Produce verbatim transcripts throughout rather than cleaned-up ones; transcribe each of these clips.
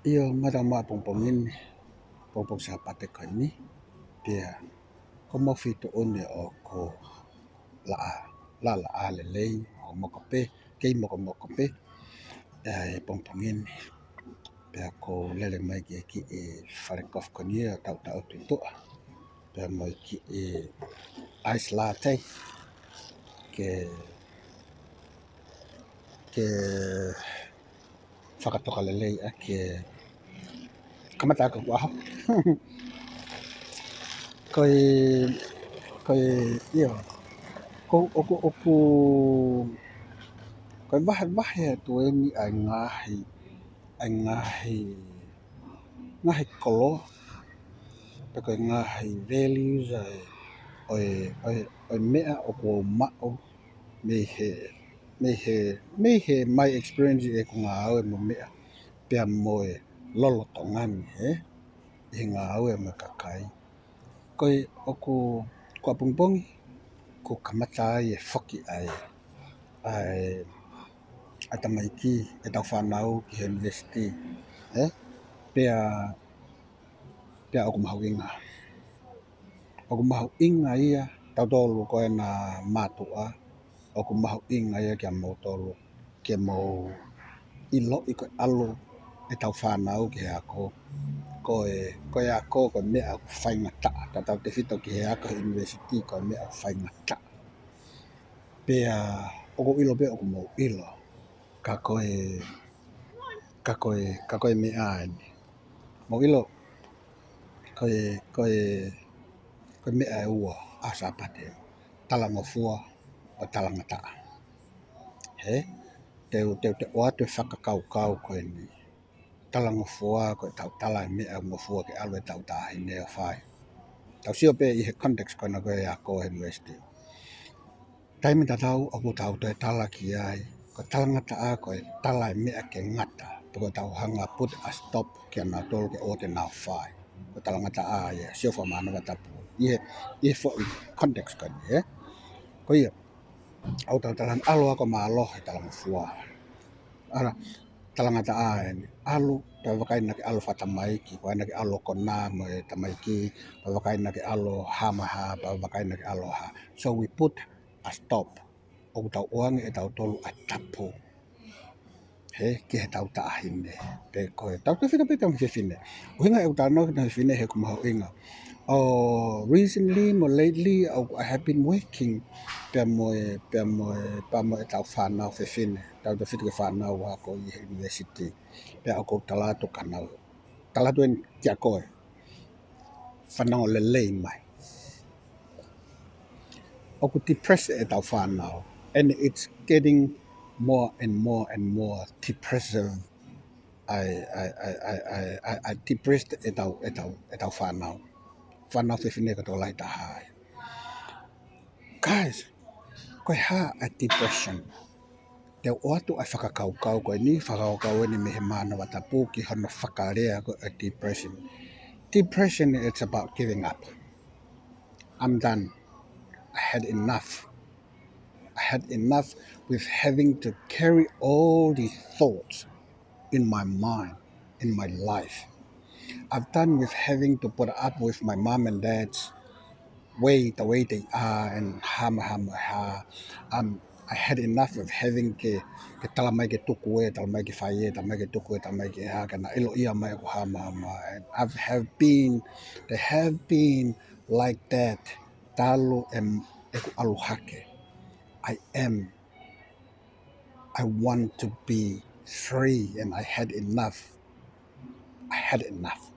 ʻIo, mātau maʻa pongipongi ni, pongipongi Sāpate ko eni, pea ko mau fito ʻone ʻoku laʻā, laʻā, laʻā lelei, ʻo mokomoko pē, kei mokomoko pē, ʻa e pongipongi ni. Pea ʻoku ou lele mai ki he kiʻi fale kofu ko eni ʻo tautau tuʻa. Pea mo e kiʻi ice latte. Ke, ke fakatoka lelei ʻa ke kamata ʻaki hoku ʻaho. Ko e, ko e, ʻio. Ko, ʻoku, ʻoku, ko e vahevahe atu eni ʻa e ngaahi, ʻa e ngaahi, ngaahi koloa, pe ko e ngaahi values ʻa e, ʻo e, ʻo e, ʻo e meʻa ʻoku ou maʻu mei he, mei he, mei he my experience ʻeku ngāue mo meʻa, pea mo e lolotonga ni, ē? ʻI he ngāue mo e kakai. Ko e ʻoku, ko ʻapongipongi, ʻoku kamata ai e foki ʻa e, ʻa e, ʻa e tamaiki, ʻetau fānau ki he university, ē? Pea, pea ʻoku mahuʻinga. ʻOku mahuʻinga ia, tautolu ko ena mātuʻa, ʻoku mahuʻinga ia kia moutolu, ke mou ʻiloʻi ko e ʻalu ʻetau fānau ki he ako. Ko e, ko e ako, ko e meʻa ʻoku faingataʻa, tautautefito ki he ako he university, ko e meʻa ʻoku faingataʻa. Pea ʻoku ou ʻilo pē ʻoku mou ʻilo. Ka ko e, ka ko e, ka ko e meʻa eni. Mou ʻilo, ko e, ko e, ko e meʻa ʻe ua ʻa Sāpate. Talangofua mo talangataʻa. Hē? Te u, te u, te u ʻoatu e fakakaukau ko eni. Talangofua ko ʻetau tala e meʻa ʻoku ngofua ke ʻalu ʻetau taʻahine ʻo fai. Tau sio pē ʻi he context ko ena ko e ako he university. Taimi tatau ʻoku tau toe tala ki ai, ko e talangataʻa ko e tala e meʻa ke ngata, pe ko ʻetau hanga put a stop kia nautolu ke ʻoua te nau fai. Ko e talangataʻa ia, sio fakamānava tapu. ʻI he, ʻi he foʻi context ko eni, ē? Ko ia, ʻoku tau tala ʻalu ako mālohi he talangofua. ʻAlu, talangataʻa eni, ʻalu, pea vakai naʻa ke ʻalu fakatamaiki, vakai naʻa ke ʻalu kona mo e tamaiki, pea vakai naʻa ke ʻalu hā mo e hā, pea vakai naʻa ke ʻalu hā. So we put a stop. ʻOku tau ʻoange ʻe tautolu ʻa e tapu. Hē, ki heʻetau taʻahine. Pe ko e tautautefito pē ki he fefine. ʻUhinga ʻeku talanoa ki he fefine he ʻoku mahuʻinga. ʻO recently mo lately, ʻoku, I have been working pea mo e, pea mo e, pea mo ʻetau fānau fefine. Tautautefito ki he fānau ako ʻi he university. Pea ʻoku ou tala atu kia nautolu. Tala atu eni kia koe. Fanongo lelei mai. ʻOku depressed ʻetau fānau. And it's getting more and more and more depressive. ʻA e, ʻa e, ʻa e depressed ʻetau, ʻetau, ʻetau fānau. Fānau fefine kotoa lahi taha ia. Guys, ko e hā ʻa e depression? Te u ʻoatu ʻa e fakakaukau ko eni, fakakaukau eni mei he mānava tapu ki hono fakalea ko e depression. Depression, it's about giving up. I'm done. I had enough. I had enough with having to carry all these thoughts in my mind, in my life. I've done with having to put up with my mom and dad's way, the way they are, and hā mo e hā mo e hā. Um, I had enough of having ke, ke tala mai ke tuku ē, tala mai ke fai ē, tala mai ke tuku ē, tala mai ke hā, ke na ʻilo ia mai ʻoku hā mo e hā mo e hā. And I have been, they have been like that. Talu ʻeku ʻalu hake. I am I want to be free and I had enough. I had enough.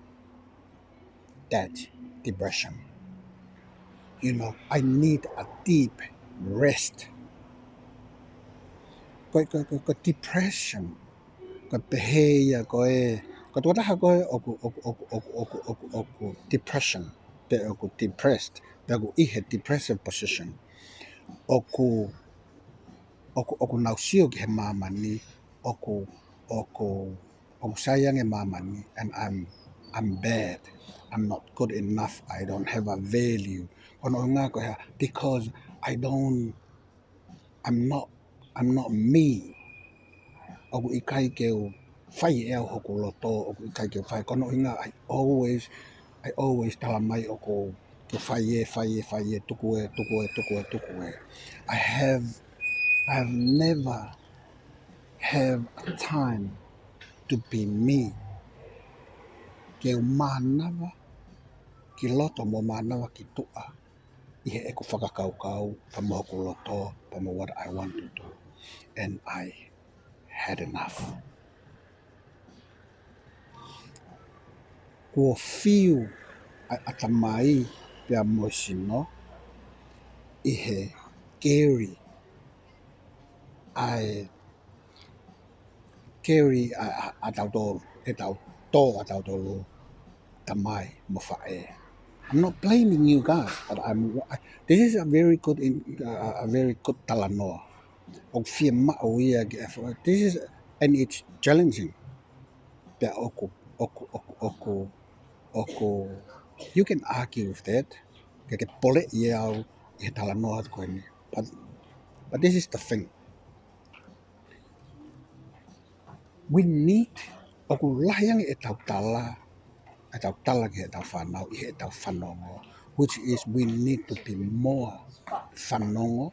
That depression. You know, I need a deep rest. Ko, ko, ko, ko depression. Ko pehē ia ko e, ko tuataha ko e ʻoku, ʻoku, ʻoku depression. Pe ʻoku depressed. Pe ʻoku ʻi he depressive position. ʻOku ʻoku, ʻoku nau sio ki he māmani, ʻoku, ʻoku, ʻoku sai ange māmani, and I'm, I'm bad. I'm not good enough. I don't have a value. Ko hono ʻuhinga ko e hā, because I don't, I'm not, I'm not me. ʻOku ʻikai ke u, fai ʻe au hoku loto ʻoku ʻikai ke fai. Ko hono ʻuhinga, I always, I always tala mai ʻoku ke fai ē, fai ē, fai ē, tuku ē, tuku ē, tuku ē, tuku ē. I have, I have never have a time to be me. Ke u mānava ki loto mo mānava ki tuʻa ʻi heʻeku fakakaukau, pea mo hoku loto, pea mo what I want to do. And I had enough. Kuo fiu ʻa e ʻatamai pea mo e sino ʻi he carry ʻa e carry ʻa, ʻa, ʻa tautolu, ʻetau tō ʻa tautolu, tamai mo faʻē. I'm not blaming you guys, but I'm, I, this is a very good, in, uh, a very good talanoa. ʻOku fiemaʻu ia ke, this is, and it's challenging. Pea ʻoku, ʻoku, ʻoku, ʻoku, ʻoku, you can argue with that. Ke ke poleʻi au ʻi he talanoa ko eni. But, but this is the thing. We need, ʻoku lahi ange ʻetau tala, ʻetau tala ki heʻetau fānau, ʻi heʻetau fanongo, which is we need to be more fanongo,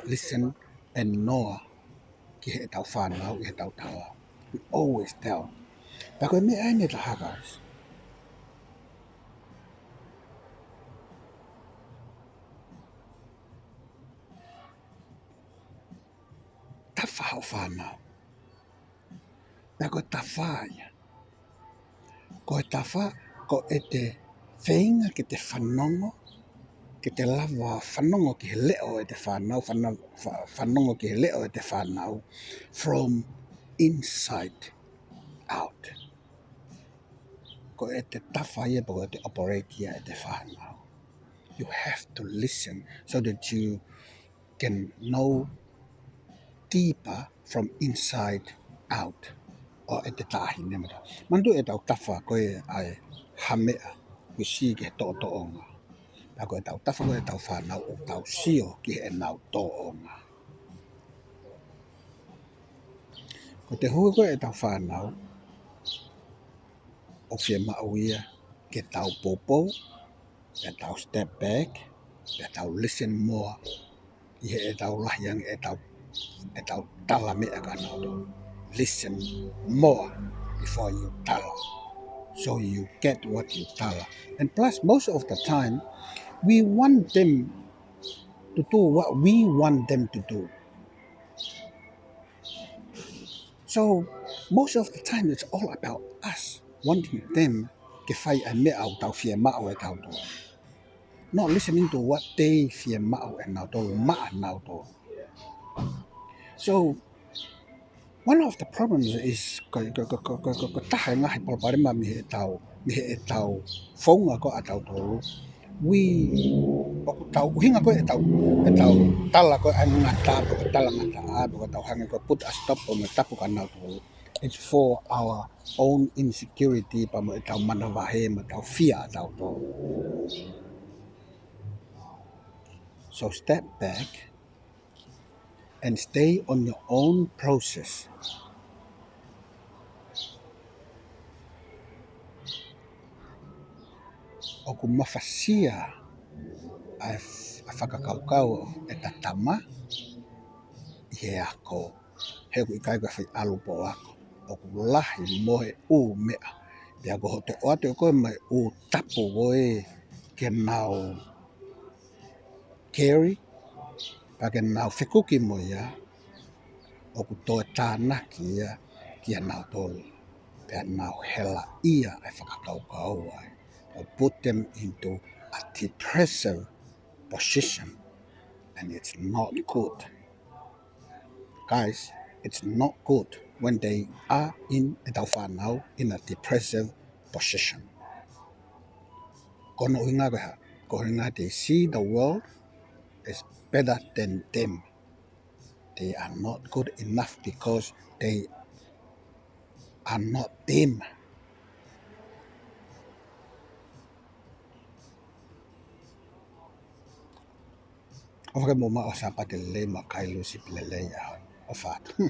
listen and know ki heʻetau fānau, ʻi heʻetau tala. We always tell. Pea ko e meʻa eni ʻe taha, guys. Tafa hoʻo fānau. Pea ko e tafa ia. Ko e tafa, ko ʻete feinga ke te fanongo, ke te lava fanongo ki he leʻo ʻete fānau, fana-, fa-, fanongo ki he leʻo ʻete fānau, from inside out. Ko ʻete tafa ia, pe ko ʻete operate ia ʻete fānau. You have to listen so that you can know deeper from inside out. ʻO ʻete taʻahine mata. Manatuʻi ʻetau tafa ko e ʻai ha meʻa, we see ki he toʻotoʻonga. Pea ko ʻetau tafa ko ʻetau fānau ʻoku tau sio ki heʻenau toʻonga. Ko e hū ko ʻetau fānau, ʻoku fiemaʻu ia ke tau poupou, pea tau step back, pea tau listen more. ʻI heʻetau lahi ange ʻetau, ʻetau tala meʻa kia nautolu. Listen more before you tala. So you get what you tala. And plus, most of the time, we want them to do what we want them to do. So, most of the time, it's all about us wanting them ke fai ʻa e meʻa ʻoku tau fiemaʻu ʻe tautolu. Not listening to what they fiemaʻu ʻe nautolu, maʻa nautolu. So, one of the problems is, ko, ko, ko taha e ngaahi palopalema mei heʻetau, mei heʻetau founga ko ē ʻatautolu. We, ʻoku tau ʻuhinga ko ē ʻetau, ʻetau tala ko ē ʻa e ngata, pe ko e tala ngata, pe ko ʻetau hangē ko e put a stop on the tapu kia nautolu. It's for our own insecurity, pea mo ʻetau manavahē, mo ʻetau fia ʻatautolu. So step back and stay on your own process. ʻOku mafasia ʻa e f-, ʻa e fakakaukau ʻeta tama ʻi he ako. He ʻoku ʻikai ko e fai ʻalu pō ako. ʻOku lahi mo e ʻū meʻa. Pea ko hoʻo ʻoatu ko ē mo e ʻū tapu ko ē ke nau carry, pea ke nau fekuki mo ia, ʻoku toe tānaki ia kia nautolu. Pea nau helaʻia ʻa e fakakaukau ai. Or put them into a depressive position. And it's not good. Guys, it's not good when they are in, ʻetau fānau, in a depressive position. Ko hono ʻuhinga ko e hā? Ko hono ʻuhinga they see the world is better than them. They are not good enough because they are not them. ʻOfa ke mou maʻu ʻa e Sāpate lelei mo e kai lusi lelei ʻa ʻofa atu.